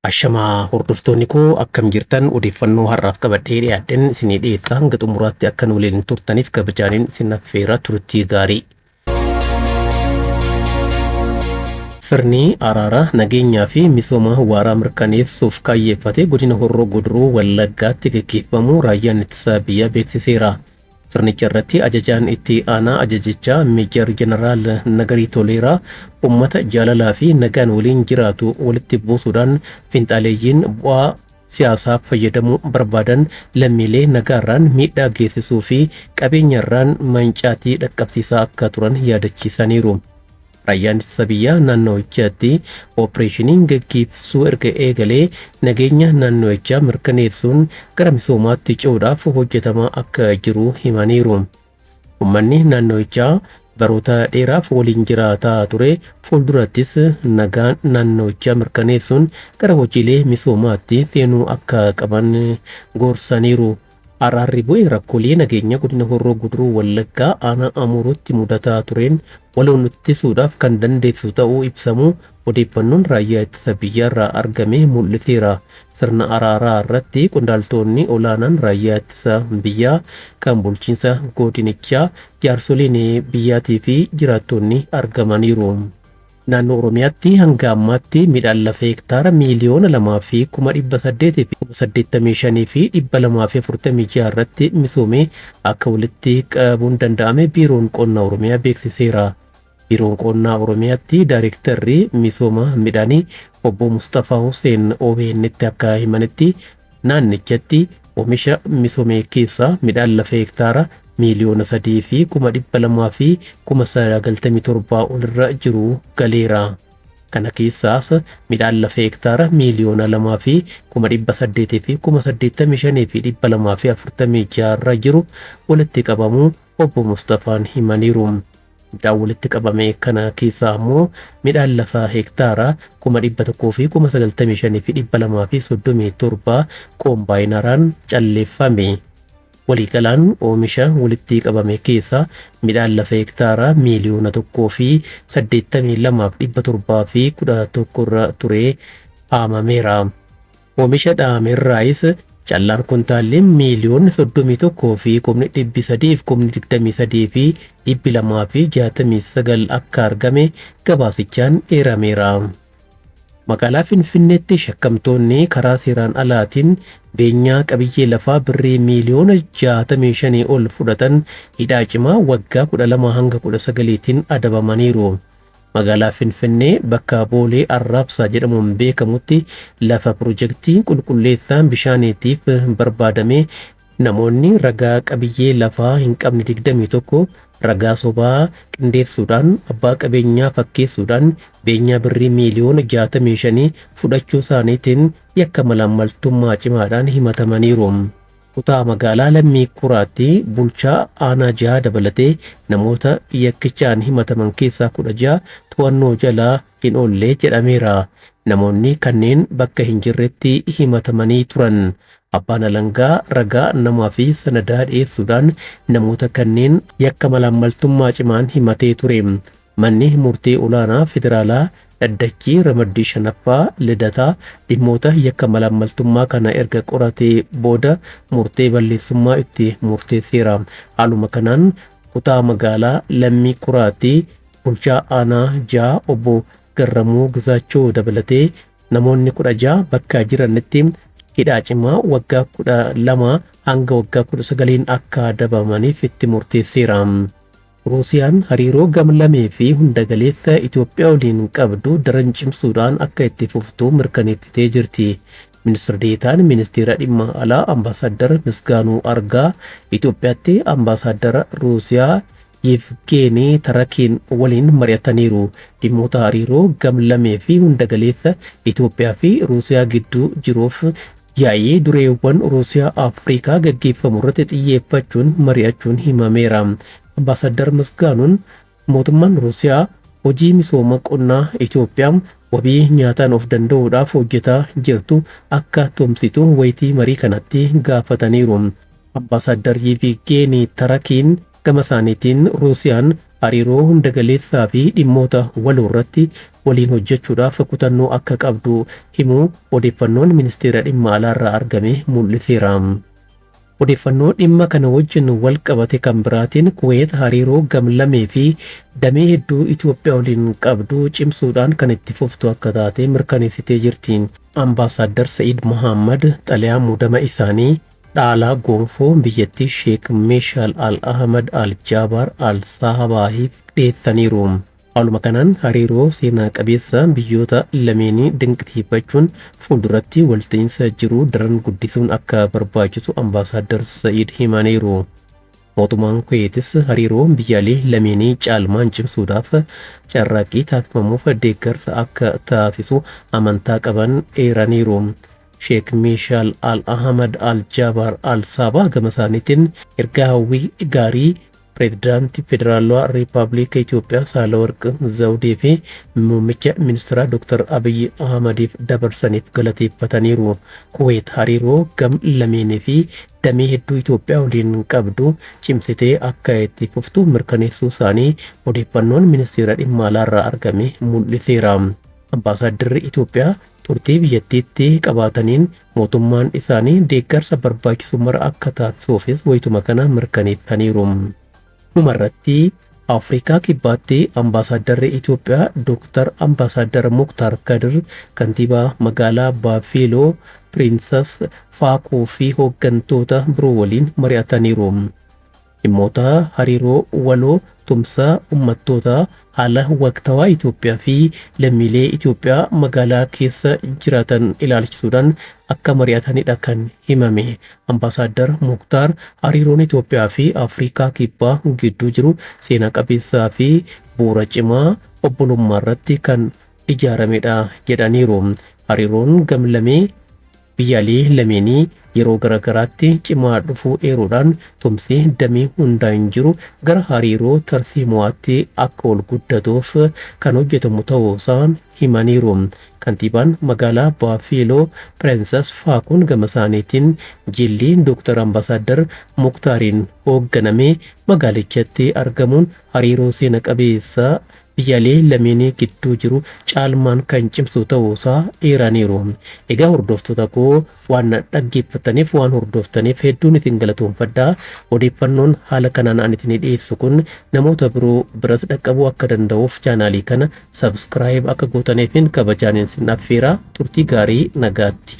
Ashamaa hordoftoonni koo akkam jirtan odeeffannoo har'aaf qabadhee dhiyaadhen isinii dhiyeessa hanga xumuraatti akka nu waliin turtaniif kabajaaniin isin affeera turtii gaarii. Sirni araaraa nageenyaa fi misooma waaraa mirkaneessuuf kaayyeeffate godina Horroo Guduruu Wallaggaatti gaggeeffamu raayyaan ittisa biyyaa beeksiseera. Sirnicha irratti ajajaan itti aanaa ajajichaa Meejar Jeneraal Nagarii Toleeraa uummata jaalalaa fi nagaan waliin jiraatu walitti buusuudhaan finxaaleeyyiin bu'aa siyaasaaf fayyadamuu barbaadan lammiilee nagaarraan miidhaa geessisuu fi qabeenyarraan mancaatii dhaqqabsiisaa akka turan yaadachiisaniiru. Raayyaan ittisa biyyaa naannoichaatti ooppireeshiniin gaggeessuu erga eegalee nageenya naannoichaa mirkaneessuun gara misoomaatti ce'uudhaaf hojjetamaa akka jiru himaniiru. Uummanni naannoichaa baroota dheeraaf waliin jiraataa ture fuuldurattis nagaan naannoichaa mirkaneessuun gara hojiilee misoomaatti seenuu akka qaban gorsaniiru. Araarri bu'e rakkoolee nageenya godina Horroo Guduruu Wallaggaa aanaa Amuruutti mudataa tureen waloon ittisuudhaaf kan dandeessu ta'uu ibsamu odeeffannoon raayyaa ittisa biyyaarraa argame mul'iseera. Sirna araaraa irratti qondaaltonni olaanaan raayyaa ittisa biyyaa kan bulchiinsa godinichaa jaarsoliin biyyaatii fi jiraattonni argamaniiru. Naannoo Oromiyaatti hanga ammaatti midhaan lafa hektaara 2,885,246 irratti misoomee akka walitti qabuun danda'ame Biiroon Qonnaa Oromiyaa beeksiseera. Biiroon Qonnaa Oromiyaatti Daayirektarri misooma midhaanii obbo Mustafaa Hussein OBN'tti akka himanitti naannichatti oomisha misoome keessaa midhaan lafa hektaara 3,297,000 olirra jiru galeera. Kana keessaas midhaan lafa hektaara 2,885,246 irra jiru walitti qabamuu obbo Mustafaan himaniiru. Midhaan walitti qabame kana keessaa ammoo midhaan lafa hektaara 195,237 koombaayinaraan calleeffame. Waliigalaan oomisha walitti qabame keessaa midhaan lafa hektaara 1,082,711 irra ture haamameera. Oomisha dhahamerraayis callaan kuntaalli 31,323,269 akka argame gabaasichaan eerameera. Magaalaa Finfinneetti shakkamtoonni karaa seeraan alaatiin beenyaa qabiyyee lafaa birrii miiliyoona 65 ol fudhatan hidhaa cimaa waggaa 12 hanga 19tiin adabamaniiru. Magaalaa Finfinnee bakka Boolee Arraabsaa jedhamuun beekamutti lafa pirojektii qulqulleessaa bishaaniitiif barbaadame namoonni ragaa qabiyyee lafaa hin qabne 21 ragaa sobaa qindeessuudhaan abbaa qabeenyaa fakkeessuudhaan beenyaa birrii miiliyoona 65 fudhachuu isaaniitiin yakka malaammaltummaa cimaadhaan himatamaniiru. Kutaa magaalaa Lammii Kuraatti bulchaa aanaa jaha dabalatee namoota yakkichaan himataman keessaa 16 to'annoo jalaa hin oolle jedhameera. Namoonni kanneen bakka hin jirretti himatamanii turan. Abbaan alangaa ragaa namaa fi sanadaa dhiyeessuudhaan namoota kanneen yakka malaammaltummaa cimaan himatee ture. Manni murtii olaanaa federaalaa dhaddachi ramaddii shanaffaa Lidataa dhimmoota yakka malaammaltummaa kana erga qoratee booda murtee balleessummaa itti murteesseera. Haaluma kanaan kutaa magaalaa Lammii Kuraatti bulchaa aanaa ja'a obbo Garramuu Gizaachoo dabalatee namoonni 16 bakka jiranitti hidhaa cimaa waggaa 12 hanga waggaa 19 akka adabamaniif itti murteesseera. Ruusiyaan hariiroo gamlamee fi hundagaleessa Itoophiyaa waliin qabdu daran cimsuudhaan akka itti fuftu mirkaneessitee jirti. Ministir Deetaan Ministeera Dhimma Alaa Ambaasaddar Misgaanuu Argaa Itoophiyaatti Ambaasaddara Ruusiyaa Yevgeenii Tarakiin waliin mari'ataniiru. Dhimmoota hariiroo gamlamee fi hundagaleessa Itoophiyaa fi Ruusiyaa gidduu jiruuf yaa'ii dureewwan Ruusiyaa Afrikaa gaggeeffamu irratti xiyyeeffachuun mari'achuun himameera. Ambaasaddar Misgaanuun mootummaan Ruusiyaa hojii misooma qonnaa Itoophiyaa wabii nyaataan of danda'uudhaaf hojjetaa jirtu akka tumsitu wayitii marii kanatti gaafataniiru. Ambaasaddar Yevgeenii Tarakiin gama isaaniitiin Ruusiyaan hariiroo hundagaleessaa fi dhimmoota waloo irratti waliin hojjechuudhaaf kutannoo akka qabdu himuu odeeffannoon ministeera dhimma alaarraa argame mul'iseera. Odeeffannoo dhimma kana wajjin wal qabate kan biraatiin Kuweet hariiroo gamlamee fi damee hedduu Itoophiyaa waliin qabdu cimsuudhaan kan itti fuftu akka taate mirkaneessitee jirti. Ambaasaaddar Sa'iid Muhammad xalayaa muudama isaanii dhaalaa gonfoo biyyattii Sheek Meeshaal Al Ahmad Al Jaabaar Al Sahabaahiif dhiyeessaniiru. Haaluma kanaan hariiroo seenaa qabeessa biyyoota lameenii dinqisiifachuun fuulduratti walta'iinsa jiru daran guddisuun akka barbaachisu Ambaasaaddar Sa'iid himaniiru. Mootummaan Kuweetis hariiroo biyyaalee lameenii caalmaan cimsuudhaaf carraaqqii taasifamuuf deeggarsa akka taasisu amantaa qaban eeraniiru. Sheek Meeshaal Al Ahmad Al Jaabaar Al Saabaa gama isaaniitiin ergaa hawwii gaarii Pireezidaantii Federaalawaa Riippaabilika Itoophiyaa Saahilawarq Zawudee fi Muummicha Ministeeraa Dr. Abiyyi Ahmadiif dabarsaniif galateeffataniiru. Kuweet hariiroo gam lameenii fi damee hedduu Itoophiyaa waliin qabdu cimsitee akka itti fuftu mirkaneessuu isaanii odeeffannoon ministeera dhimma alaarraa argame mul'iseera. Ambaasaaddarri Itoophiyaa turtii biyyattiitti qabaataniin mootummaan isaanii deeggarsa barbaachisu mara akka taasisuufis wayituma kana mirkaneessaniiru. Dhumarratti Afrikaa Kibbaatti Ambaasaaddarri Itoophiyaa Dr. Ambaasaadдар Muktaar Kadir kantiibaa magaalaa Baafiiloo Piriinsas Faakuu fi hooggantoota biroo waliin mari'ataniiru. Dhimmoota hariiroo waloo tumsa uummattootaa haala waqtawaa Itoophiyaa fi lammiilee Itoophiyaa magaalaa keessa jiraatan ilaalchisuudhaan akka mari'atanidha kan himame. Ambaasaadдар Muktaar hariiroon Itoophiyaa fi Afrikaa Kibbaa gidduu jiru seenaa qabeessaa fi bu'uura cimaa obbolummaa irratti kan ijaaramedha jedhaniiru. Hariiroon gamlamee biyyaalee lameenii yeroo garaagaraatti cimaa dhufuu eeruudhaan tumsi damee hundaan jiru gara hariiroo tarsiimawaatti akka ol guddatuuf kan hojjetamu ta'uu isaan himaniiru. Kantiibaan magaalaa Baafiiloo Pirinsas Faakuun gama isaaniitiin jilli Dr. Ambaasaadдар Muktaariin hoogganamee magaalichatti argamuun hariiroo seena qabeessa biyyaalee lameenii gidduu jiru caalmaan kan cimsu ta'uusaa eeraniiru. Egaa hordoftoota koo waan dhaggeeffataniif waan hordoftaniif hedduun isin galatoomfadhaa. Odeeffannoon haala kanaan ani isin dhiyeessu kun namoota biroo biras dhaqqabuu akka danda'uuf chaanaalii kana subscribe akka gootaniifin kabajaan isin affeera. Turtii gaarii, nagaatti.